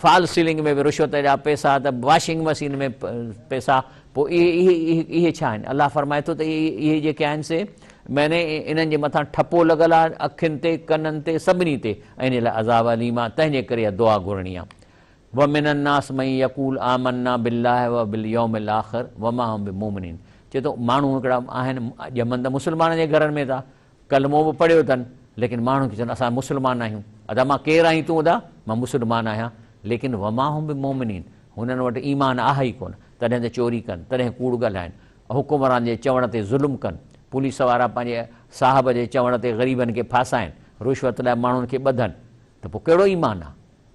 B: فال سيلنگ ۾ به رشوت جا پيسا ته واشنگ مشين ۾ پيسا پوء اهي اهي اهي ڇا آهن الله فرمائي ٿو ته اهي اهي جيڪي آهن سي معني انهن جي مٿان ٺپو لڳل آهي اکين تي ڪنن تي سڀني تي ۽ ان لاء عذاب اليم آهي تنهن جي ڪري اها دعا گهرڻي آهي ومن الناس من يقول آمنا بالله وباليوم الاخر وما هم بمؤمنين چئي ٿو ماڻهو هڪڙا آهن ڄمن ته مسلمانن جي گهرن ۾ ٿا ڪلمو به پڙهيو اٿن ليڪن ماڻهن کي چون اسان مسلمان آهيون ادا مان ڪير آهين تون ادا مان مسلمان آهيان ليڪن وما هم بمؤمنين هنن وٽ ايمان آهي ئي ڪونه، تڏهن ته چوري ڪن، تڏهن ڪوڙ ڳالهائن، حڪمران جي چوڻ تي ظلم ڪن، پوليس وارا پنهنجي صاحب جي چوڻ تي غريبن کي ڦاسائن، رشوت لاء ماڻهن کي ٻڌن ته پوء ڪهڙو ايمان آ؟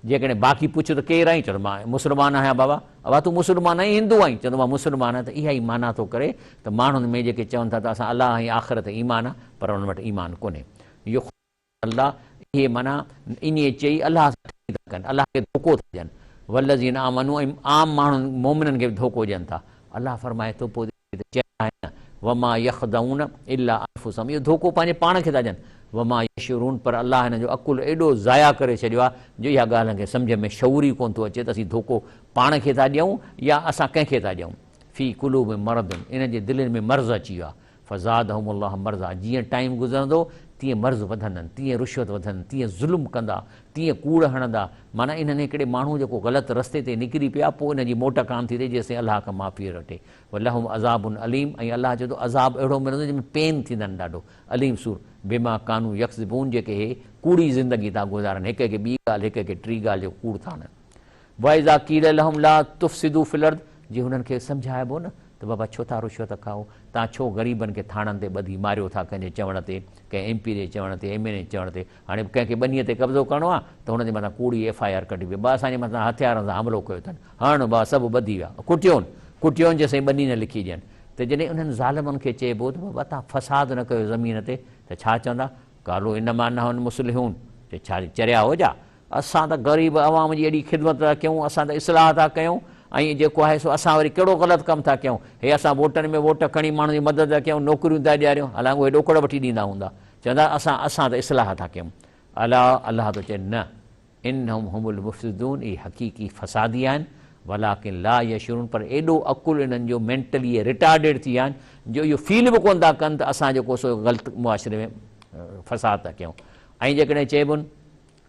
B: جيڪڏهن باقي پڇ ته ڪير آهين؟ چوندو مان مسلمان آهيان بابا. ابا تون مسلمان آهين هندو آهين؟ چوندو مان مسلمان آهيان ته اها ئي معنيٰ ٿو ڪري ته ماڻهن ۾ جيڪي چون ٿا ته اسان الله ۽ آخرت تي ايمان آ پر انهن وٽ ايمان ڪونهي. يخادعون الله اهي معنيٰ ائين چئي الله سان ٺڳي ٿا ڪن، الله کي ڌوڪو ٿا ڏين. والذين آمنوا ۽ عام ماڻهن مؤمنن کي به ڌوڪو ڏين ٿا. الله فرمائي ٿو پوء اهي ته چيا آهن نه، وما يخدعون الا انفسهم اهو ڌوڪو پنهنجي پاڻ کي ٿا ڏين، وما يشعرون پر الله هنن جو عقل ايڏو ضايع ڪري ڇڏيو آهي جو اها ڳالهه هنن کي سمجهه ۾ شعور ئي ڪونه ٿو اچي ته اسين ڌوڪو پاڻ کي ٿا ڏيون يا اسان ڪنهن کي ٿا ڏيون. في قلوبهم مرض انهن جي دلين ۾ مرض اچي ويو آهي، فزادهم الله مرضا جيئن ٽائيم گذرندو تيئن مرض وڌندن، تيئن رشوت وڌندن، تيئن ظلم ڪندا، تيئن ڪوڙ هڻندا، معنيٰ انهن هڪڙي ماڻهو جيڪو غلط رستي تي نڪري پيو آهي پوء ان جي موٽ ڪانه ٿي ٿئي جيستائين الله کان معافي وٺي. ولهم عذاب اليم ۽ الله چئي ٿو عذاب اهڙو ملندو جنهن ۾ پين ٿيندن ڏاڍو اليم سور بما ڪانو يڪذبون جيڪي هي ڪوڙي زندگي ٿا گذارن هڪ کي ٻي ڳالهه هڪ کي ٽي ڳالهه جو ڪوڙ ٿا هڻن واذا قيل لهم لا تفسدوا في الارض جي هنن کي سمجهائبو نه ته بابا ڇو ٿا رشوت کائو تان ڇو غريبن کي ٿاڻن تي ٻڌي ماريو ٿا ڪنهن جي چوڻ تي ڪنهن ايم پي جي چوڻ تي ايم اين اي جي چوڻ تي هاڻي به ڪنهن کي ٻنيء تي قبضو ڪرڻو آهي ته هن جي مٿان ڪوڙي ايف I R ڪڍي وئي بس اسان جي مٿان هٿيارن سان حملو ڪيو اٿن هڻ بس سڀ ٻڌي ويا ڪٽيون ڪٽيون جيسين ٻني نه لکي ڏين ته جڏهن انهن ظالمن کي چئبو ته بابا توهان فساد نه ڪيو زمين تي ته ڇا چوندا قالوا انما نحن مصلحون چي ڇا چريا هو جا اسان ته غريب عوام جي ايڏي خدمت ٿا ڪيون اسان ته اصلاح ٿا ڪيون ۽ جيڪو آهي سو اسان وري ڪهڙو غلط ڪم ٿا ڪيون هي اسان ووٽن ۾ ووٽ کڻي ماڻهن جي مدد ٿا ڪيون نوڪريون ٿا ڏياريون حالانڪه اهي ڏوڪڙ وٺي ڏيندا هوندا چوندا اسان اسان ته اصلاح ٿا ڪيون. الا الله ٿو چئي نه انهم هم المفسدون اهي حقيقي فسادي آهن ولڪن لا يشعرون پر ايڏو عقل انهن جو مينٽلي اهي ريٽارڊيڊ ٿي ويا آهن جو اهو فيل به ڪونه ٿا ڪن ته اسان جيڪو سو غلط معاشري ۾ فساد ٿا ڪيون ۽ جيڪڏهن چئبن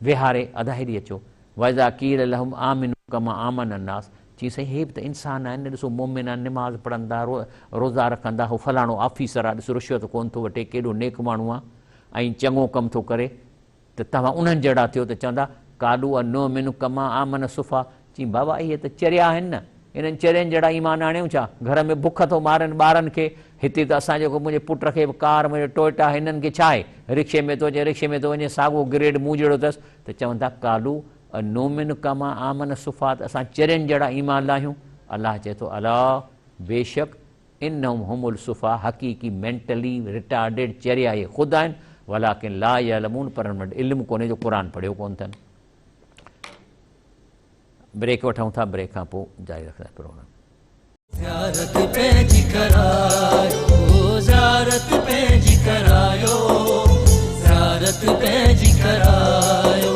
B: ويهاري ادا هيڏي اچو واذا قيل لهم آمنوا ڪما آمن الناس چي سائين هي به ته انسان آهن نه ڏسو مومن آهن نماز پڙهن ٿا روزا رکن ٿا هو فلاڻو آفيسر آهي ڏس رشوت ڪونه ٿو وٺي ڪيڏو نيڪ ماڻهو آهي ۽ چڱو ڪم ٿو ڪري ته توهان انهن جهڙا ٿيو ته چوندا قالوا انؤمن ڪما آمن السفهاء چي بابا اهي ته چريا آهن نه انهن چرين جهڙا ايمان آڻيون ڇا؟ گهر ۾ بک ٿو مارين ٻارن کي، هتي ته اسان جيڪو منهنجي پٽ کي به ڪار منهنجي ٽوئٽا هنن کي ڇا آهي؟ رڪشي ۾ ٿو اچي رڪشي ۾ ٿو وڃي ساڳو گريڊ مون جهڙو اٿس ته چون ٿا قالو انؤمن ڪما آمن السفهاء ته اسان چرين جهڙا ايمان لاهيون؟ الله چئي ٿو الا بيشڪ انهم هم السفهاء حقيقي مينٽلي ريٽارڊيڊ چريا اهي خود آهن ولڪن لا يعلمون پر انهن وٽ علم ڪونهي جو قرآن پڙهيو ڪونه اٿن. بريڪ وٺون ٿا بريڪ کان پوء جاري رکندا پروگرام.
A: زيارت پنهنجي ڪرايو زيارت پنهنجي ڪرايو زيارت پنهنجي ڪرايو.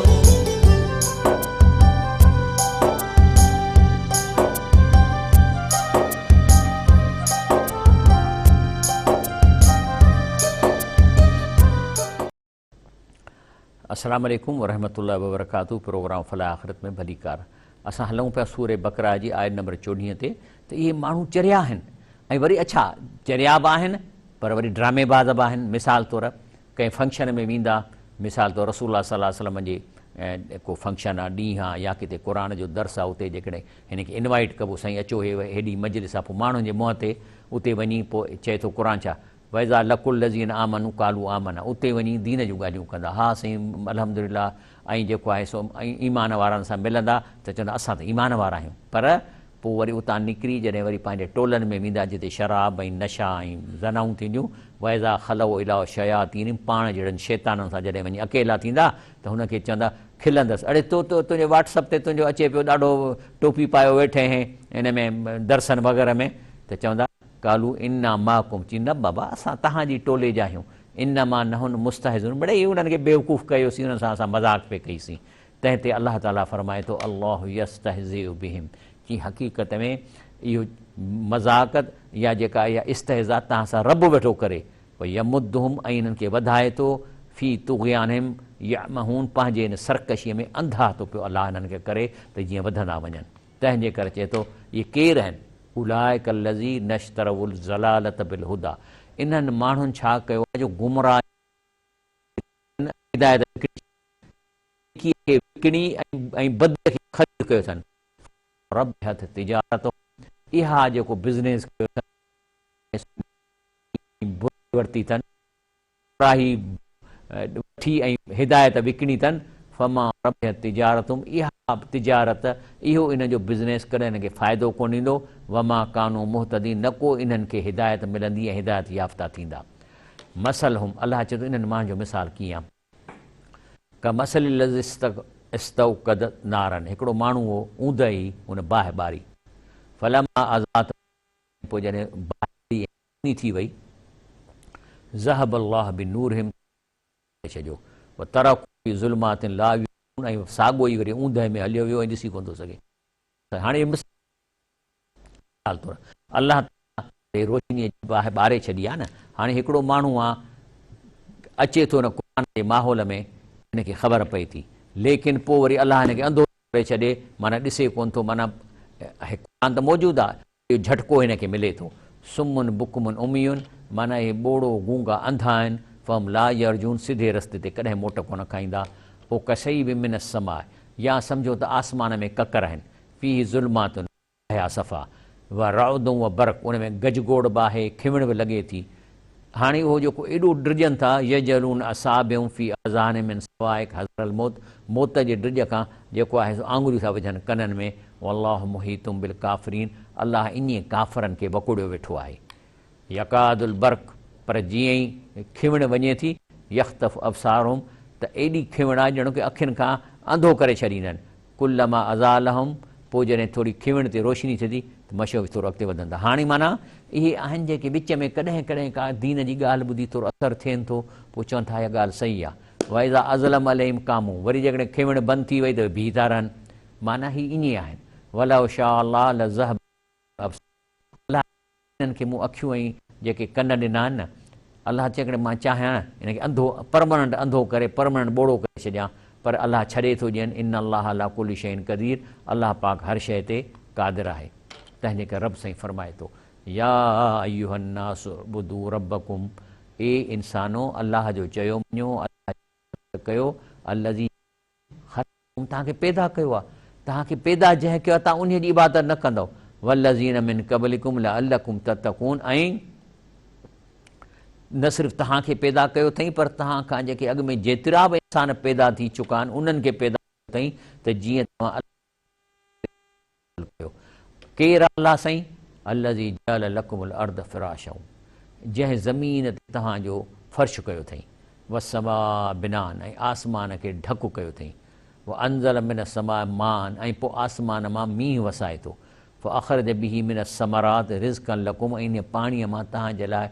B: السلام عليڪم ورحمة الله وبرڪاته پروگرام فلاح آخرت ۾ ڀليڪار اسان هلون پيا سورة بقره جي آيت نمبر 14 تي ته اهي ماڻهو چريا آهن ۽ وري اڇا چريا به آهن پر وري ڊرامي باز به آهن مثال طور ڪنهن فنڪشن ۾ ويندا مثال طور رسول الله صلي الله عليه وسلم جي ڪو فنڪشن آ ڏينهن آ يا ڪٿي قرآن جو درس آ اتي جيڪڏهن هن کي انوائٽ ڪبو سائين اچو هي هيڏي مجلس آ پوء ماڻهن جي منهن تي اتي وڃي پوء چئي ٿو قرآن ڇا واذا لقوا الذين آمنوا قالوا آمنا اتي وڃي دين جون ڳالهيون ڪندا ها سائين الحمدلله ۽ جيڪو آهي سو ايمان وارن سان ملندا ته چوندا اسان ته ايمان وارا آهيون پر پوء وري اتان نڪري جڏهن وري پنهنجي ٽولن ۾ ويندا جتي شراب ۽ نشا ۽ زنائون ٿينديون واذا خلوا الي شياطينهم پاڻ جهڙن شيطانن سان جڏهن وڃي اڪيلا ٿيندا ته هن کي چوندا کلندس اڙي تو تو تنهنجي واٽس اپ تي تنهنجو اچي پيو ڏاڍو ٽوپي پايو ويٺي هين ان ۾ درسن وغيره ۾ ته چوندا قالوا انا معڪم چي نه بابا اسان توهان جي ٽولي جا آهيون انما نحن مستهزئون مڙئي انهن کي بيوقوف ڪيوسين انهن سان اسان مذاق پئي ڪئي سين تنهن تي الله تعالي فرمائي ٿو الله يستهزئ بهم چي حقيقت ۾ اهو مذاق يا جيڪا اها استهزاء توهان سان رب ويٺو ڪري ويمدهم ۽ انهن کي وڌائي ٿو في طغيانهم يعمهون پنهنجي ان سرڪشي ۾ انڌا ٿو پيو الله انهن کي ڪري ته جيئن وڌندا وڃن تنهن جي ڪري چئي ٿو اهي ڪير آهن اولئک الذين اشتروا الضلالة بالهدي انهن ماڻهن ڇا ڪيو آهي جو گمراهي هدايت وڪڻي نيڪي کي وڪڻي ۽ بدي کي خريد ڪيو اٿن. ربحت تجارتهم اها جيڪو بزنيس ڪيو اٿن ۽ برائي ورتي اٿن، گمراهي وٺي ۽ هدايت وڪڻي اٿن، فما ربحت تجارتهم اها تجارت، اهو انهن جو بزنيس ڪڏهن انهن کي فائدو ڪونه ڏيندو، وما ڪانوا مهتدين نه ڪو انهن کي هدايت ملندي ۽ هدايت يافته ٿيندا. مثلهم الله چئي ٿو انهن ماڻهن جو مثال ڪيئن آهي؟ ڪمثل الذي استوقد نارا هڪڙو ماڻهو هو اوندهه هئي ان باهه ٻاري فلما اضاءت پوء جڏهن باهه ٻري ۽ روشني ٿي وئي ذهب الله بنورهم ڪري ڇڏيو وترڪهم في ظلمات لا يبصرون ۽ ساڳو ئي وري اوندهه ۾ هليو ويو ۽ ڏسي ڪونه ٿو سگهي. هاڻي مثال طور الله تعاليٰ روشنيء جي باهه ٻاري ڇڏي آهي نه، هاڻي هڪڙو ماڻهو آ اچي ٿو ان قرآن جي ماحول ۾ هن کي خبر پئي ٿي ليڪن پوء وري الله هن کي انڌو ڪري ڇڏي معنيٰ ڏسي ڪونه ٿو معنيٰ قرآن ته موجود آ اهو جهٽڪو هن کي ملي ٿو. صم بڪم عمي معنيٰ اهي ٻوڙو، گونگا، انڌا آهن، فهم لا يرجعون سڌي رستي تي ڪڏهن موٽ ڪونه کائيندا. او ڪصيب من السماء يا سمجهو ته آسمان ۾ ڪڪر آهن، فيه ظلمات اهيا صفا و رعد و برق ان ۾ گجگوڙ به آهي، کنوڻ به لڳي ٿي. هاڻي اهو جيڪو ايڏو ڊڄن ٿا، يجعلون اصابعهم في اذانهم من الصواعق حذر الموت، موت جي ڊڄ کان جيڪو آهي سو آڱريون ٿا وجهن ڪنن ۾، والله محيط بالڪافرين، الله انهي ڪافرن کي وڪوڙيو ويٺو آهي. يڪاد البرق، پر جيئن ئي کنوڻ وڃي ٿي، يخطف ابصارهم، ته ايڏي کنوڻ آهي ڄڻ ڪه اکين کان انڌو ڪري ڇڏيندن، ڪلما اضاء لهم، پوء جڏهن ٿوري کنوڻ تي روشني ٿئي ٿي ته مشوا به ٿورو اڳتي وڌن ٿا. هاڻي معنيٰ اهي آهن جيڪي وچ ۾ ڪڏهن ڪڏهن ڪا دين جي ڳالهه ٻڌي ٿورو اثر ٿين ٿو پوء چون ٿا اها ڳالهه صحيح آهي. واذا اظلم عليهم قاموا وري جيڪڏهن کنوڻ بند ٿي وئي ته بيهي ٿا رهن. معنيٰ هي ائين آهن. ولو شاء الله لذهب بابصارهم الله انهن کي مون اکيون ۽ جيڪي ڪن ڏنا آهن نه، الله جيڪڏهن مان چاهيان نه ان کي انڌو، پرمننٽ انڌو ڪري، پرمننٽ ٻوڙو ڪري ڇڏيان، پر الله ڇڏي ٿو ڏين، ان الله علي ڪل شيء قدير، الله پاڪ هر شيء تي قادر آهي. تنهن جي ڪري رب سائين فرمائي ٿو، يا ايها الناس اعبدوا ربڪم، اي انسانو الله جو چيو مڃو، الله جي عبادت ڪيو، الذي خلقڪم توهان کي پيدا ڪيو آهي، توهان کي پيدا جنهن ڪيو آهي توهان انهيء جي عبادت نه ڪندؤ، والذين من قبلڪم لعلڪم تتقون ۽ نه صرف توهان کي پيدا ڪيو اٿئي پر توهان کان جيڪي اڳ ۾ جيترا به انسان پيدا ٿي چڪا آهن انهن کي پيدا ڪيو اٿئي ته جيئن توهان الله ڪيو. ڪير آ الله سائين؟ الذي جعل لڪم الارض فراشا جنهن زمين تي توهان جو فرش ڪيو اٿئي، والسماء بناء ۽ آسمان کي ڍڪ ڪيو اٿئي، وانزل من السماء ماء ۽ پوء آسمان مان مينهن وسائي ٿو، فاخرج به من الثمرات رزقا لڪم ۽ انهيء پاڻيء مان توهان جي لاء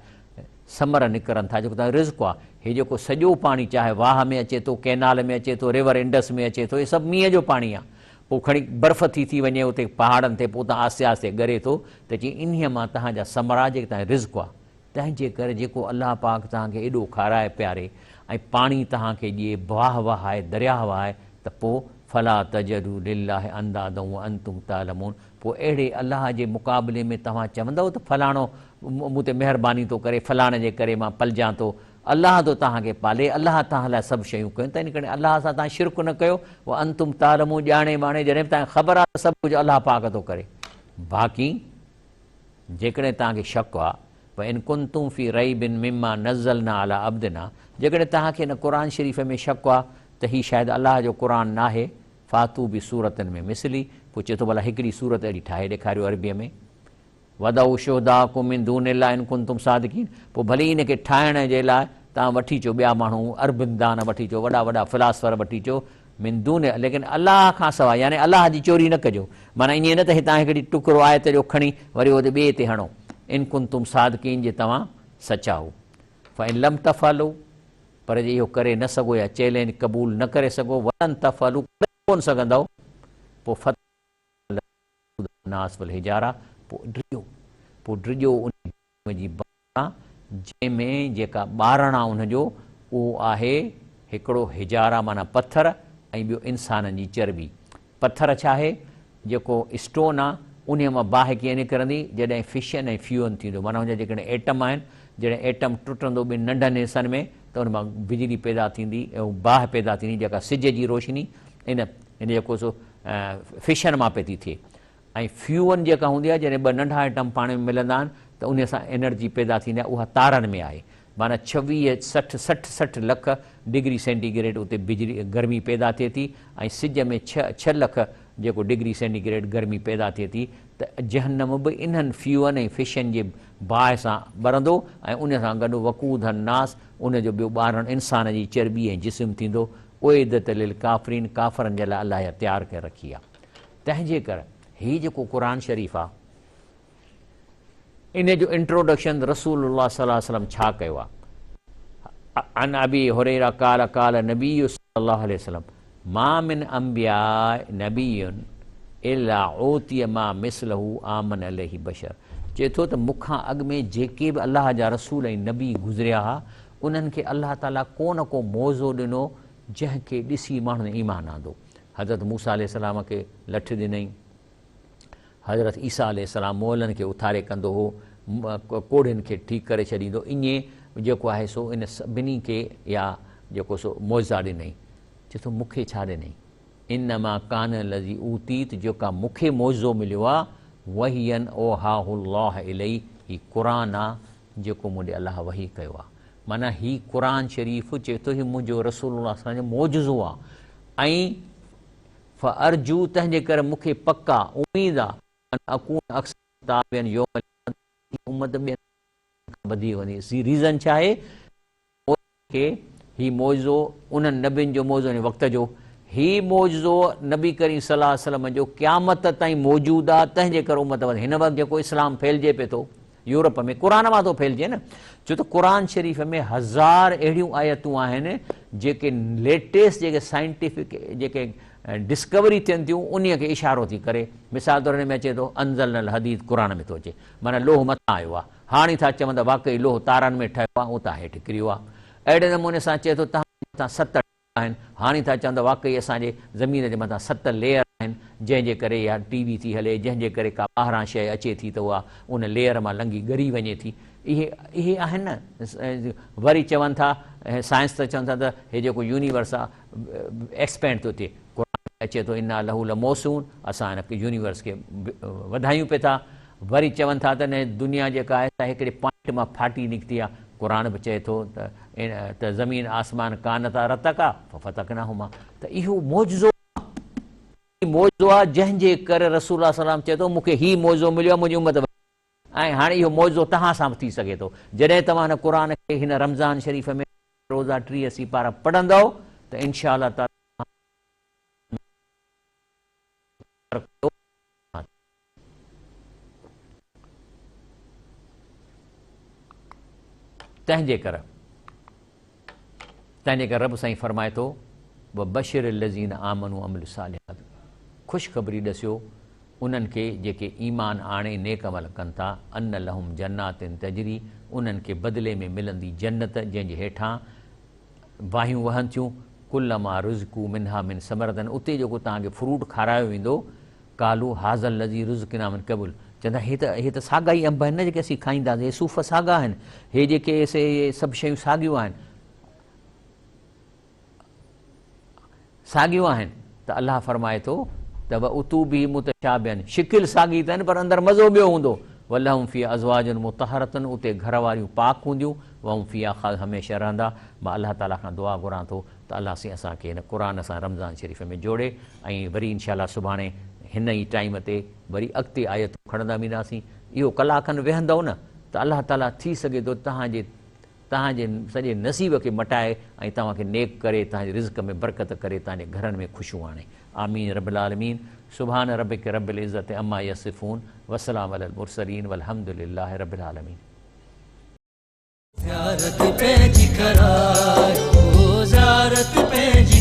B: ثمر نڪرن ٿا جيڪو توهان جو رزق آهي. هي جيڪو سڄو پاڻي چاهي واهه ۾ اچي ٿو، ڪئنال ۾ اچي ٿو، ريور انڊس ۾ اچي ٿو، هي سڀ مينهن جو پاڻي آهي. پوء کڻي برف ٿي ٿي وڃي اتي پهاڙن تي پوء اتان آهستي آهستي ڳري ٿو ته چي انهيء مان توهان جا ثمرا جيڪي توهان جو رزق آهي تنهن جي ڪري جيڪو الله پاڪ توهان کي ايڏو کارائي پياري ۽ پاڻي توهان کي ڏئي باهه وهائي درياهه وهائي ته پوء فلا تجعلوا لله اندادا وانتم تعلمون پوء اهڙي الله جي مقابلي ۾ توهان چوندؤ ته فلاڻو مون تي مهرباني ٿو ڪري فلاڻي جي ڪري مان پلجان ٿو الله ٿو توهان کي پالي، الله توهان لاء سڀ شيون ڪيون، تنهن ڪري الله سان توهان شرڪ نه ڪيو، وانتم تعلمون ڄاڻي واڻي جڏهن به توهان کي خبر آهي ته سڀ ڪجهه الله پاڪ ٿو ڪري. باقي جيڪڏهن توهان کي شڪ آهي، وان ڪنتم في ريب مما نزلنا علي عبدنا جيڪڏهن توهان کي هن قرآن شريف ۾ شڪ آهي ته هي شايد الله جو قرآن ناهي، فاتو بسورة من مثله پوء چئي ٿو ڀلا هڪڙي سورت اهڙي ٺاهي ڏيکاريو عربيء ۾. وادعوا شهداءڪم من دون الله ان ڪنتم صادقين پوء ڀلي ان کي ٺاهڻ جي لاء توهان وٺي اچو ٻيا ماڻهو، عربن دان وٺي اچو، وڏا وڏا فلاسفر وٺي اچو، من دون الله ليڪن الله کان سواء يعني الله جي چوري نه ڪجو، معنيٰ ائين نه ته هتان هڪڙي ٽڪرو آيت جو کڻي وري اتي ٻئي تي هڻو، ان ڪنتم صادقين جي توهان سچا هو. فان لم تفعلوا پر جي اهو ڪري نه سگهو يا چئلينج قبول نه ڪري سگهو، ولن تفعلوا ڪري ڪونه سگهندؤ، پوء فتقوا الناس والحجاره پوء ڊڄو، پوء ڊڄو انهي ظلم جي باهه کان جنهن ۾ جيڪا ٻارڻ آ ان جو اهو آهي هڪڙو حجاره معنيٰ پٿر ۽ ٻيو انسانن جي چرٻي. پٿر ڇا آهي؟ جيڪو اسٽون آ انهي مان باهه ڪيئن نڪرندي جڏهن فشن ۽ فيون ٿيندو معنيٰ ان جا جيڪڏهن ايٽم آهن جڏهن ايٽم ٽٽندو ٻن ننڍن حصن ۾ ته ان مان بجلي پيدا ٿيندي ۽ باهه پيدا ٿيندي جيڪا سج جي روشني ان جيڪو سو فشن مان پئي ٿي ٿئي ۽ فيوئن جيڪا هوندي آهي جڏهن ٻه ننڍا ائٽم پاڻ ۾ ملندا آهن ته انهي سان انرجي پيدا ٿيندي آهي اها تارن ۾ آهي معنيٰ ڇويهه سٺ سٺ سٺ لک ڊگري سينٽي گريڊ اتي بجلي گرمي پيدا ٿئي ٿي ۽ سج ۾ ڇهه ڇهه لک جيڪو ڊگري سينٽي گريڊ گرمي پيدا ٿئي ٿي ته جهنم به انهن فيوئن ۽ فشن جي باهه سان ٻرندو ۽ ان سان گڏ وقودها الناس ان جو ٻيو ٻارڻ انسان جي چرٻي ۽ جسم ٿيندو اعدت للڪافرين ڪافرن جي لاء الله اها تيار ڪري رکي آهي. تنهن جي ڪر هي جيڪو قرآن شريف آ ان جو انٽروڊڪشن رسول الله صلي الله عليه وسلم ڇا ڪيو آ عن ابي هريره قال قال نبي صلي الله عليه وسلم ما من انبياء نبي الا اوتي ما مثله آمن عليه بشر چئي ٿو ته مون کان اڳ ۾ جيڪي به الله جا رسول ۽ نبي گذريا ها انهن کي الله تعالي ڪو نه ڪو معجزو ڏنو جنهن کي ڏسي ماڻهن ايمان آندو حضرت موسيٰ عليه السلام کي لٺ ڏنائين، حضرت عيسيٰ عليه السلام مئلن کي اٿاري ڪندو هو، ڪوڙهين کي ٺيڪ ڪري ڇڏيندو، ائين جيڪو آهي سو ان سڀني کي اها جيڪو سو معجزا ڏنائين. چئي ٿو مون کي ڇا ڏنائين؟ انما ڪان الذي اوتيت جيڪا مون کي معجزو مليو آهي، وحيا اوحاه الله الي هي قرآن آهي جيڪو مون ڏي الله وحي ڪيو آهي. معنيٰ هي قرآن شريف چئي ٿو هي منهنجو رسول الله صلي الله عليه وسلم جو معجزو آ ۽ فارجو تنهن جي ڪري مون کي پڪ آ، اميد آ، ان اڪون اڪثر تابعا يوم القيامة هي امت ٻين کان وڌيڪ وڌي. سي ريزن ڇا آهي؟ کي هي معجزو انهن نبين جو معجزو يعني وقت جو هي معجزو نبي ڪريم صلي الله عليه وسلم جو قيامت تائين موجود آ تنهن جي ڪري امت وڌي. هن وقت جيڪو اسلام ڦهلجي پئي ٿو يورپ ۾ قرآن مان ٿو ڦهلجي نه ڇو ته قرآن شريف ۾ هزار اهڙيون آيتون آهن جيڪي ليٽيسٽ جيڪي سائنٽيفڪ جيڪي ڊسڪوري ٿين ٿيون انهي کي اشارو ٿي ڪري مثال طور هن ۾ اچي ٿو انزلنا الحديد قرآن ۾ ٿو اچي معنيٰ لوهه مٿان آيو آهي هاڻي ٿا چون ته واقعي لوهه تارن ۾ ٺهيو آهي اتان هيٺ ڪريو آهي اهڙي نموني سان چئي ٿو تهان جي مٿان ست آهن، هاڻي ٿا چون ته واقعي اسان جي زمين جي مٿان ست ليئر آهن، جنهن جي ڪري اها ٽي وي ٿي هلي، جنهن جي ڪري ڪا ٻاهران شيء اچي ٿي ته اها ان ليئر مان لنگهي ڳري وڃي ٿي. اهي اهي آهن نه. وري چون ٿا سائنس ته چون ٿا ته هي جيڪو يونيورس آهي ايڪسپينڊ ٿو ٿئي. قرآن ۾ اچي ٿو انا له لموسعون اسان هن يونيورس کي وڌايون پئي ٿا. وري چون ٿا ته نه دنيا جيڪا آهي سا هڪڙي پوائنٽ مان ڦاٽي نڪتي آهي. قرآن به چئي ٿو ته ته زمين آسمان ڪانتا رتقا ففتقناهما ته اهو معجزو آهي معجزو آهي جنهن جي ڪري رسول الله صلي الله عليه وسلم چئي ٿو مون کي هي معجزو مليو آهي منهنجي امت ۽ هاڻي اهو معجزو توهان سان به ٿي سگهي ٿو جڏهن توهان هن قرآن کي هن رمضان شريف ۾ روزا 30 سيپارا پڙهندؤ ته انشاء الله تعالي تنهن جي ڪري تنهن جي ڪري رب سائين فرمائي ٿو وبشر الذين آمنوا وعملوا الصالحات خوشخبري ڏسيو انهن کي جيڪي ايمان آڻي نيڪ عمل ڪن ٿا ان لهم جنات تجري انهن کي بدلي ۾ ملندي جنت جنهن جي هيٺان واهيون وهن ٿيون ڪلما رزقوا منها من ثمرة اتي جيڪو توهان کي فروٽ کارايو ويندو قالوا هذا الذي رزقنا من قبل چوندا هي ته هي ته ساڳا ئي انب آهن نه جيڪي اسين کائينداسين هي صوف ساڳا آهن هي جيڪي سي سڀ شيون ساڳيون آهن ساڳيون آهن ته الله فرمائي ٿو ته واتو به متشابها شڪل ساڳي اٿن پر اندر مزو ٻيو هوندو ولهم فيها ازواج مطهرة اتي گهر واريون پاڪ هونديون وهم فيها خالدون هميشه رهندا مان الله تعالي کان دعا گهران ٿو ته الله سائين اسان کي هن قرآن سان رمضان شريف ۾ جوڙي ۽ وري انشاء الله سڀاڻي هن ئي ٽائيم تي وري اڳتي آيتون کڻندا وينداسين اهو ڪلاڪ کن ويهندؤ نه ته الله تعالي ٿي سگهي ٿو توهان جي توهان جي سڄي نصيب کي مٽائي ۽ توهان کي نيڪ ڪري توهان جي رزق ۾ برڪت ڪري توهان جي گهرن ۾ خوشيون آڻي آمين رب العالمين سبحان ربک رب العزت عما يصفون وسلام علي المرسلين والحمد لله رب العالمين.
A: زيارت پنهنجي ڪرايو زيارت پنهنجي.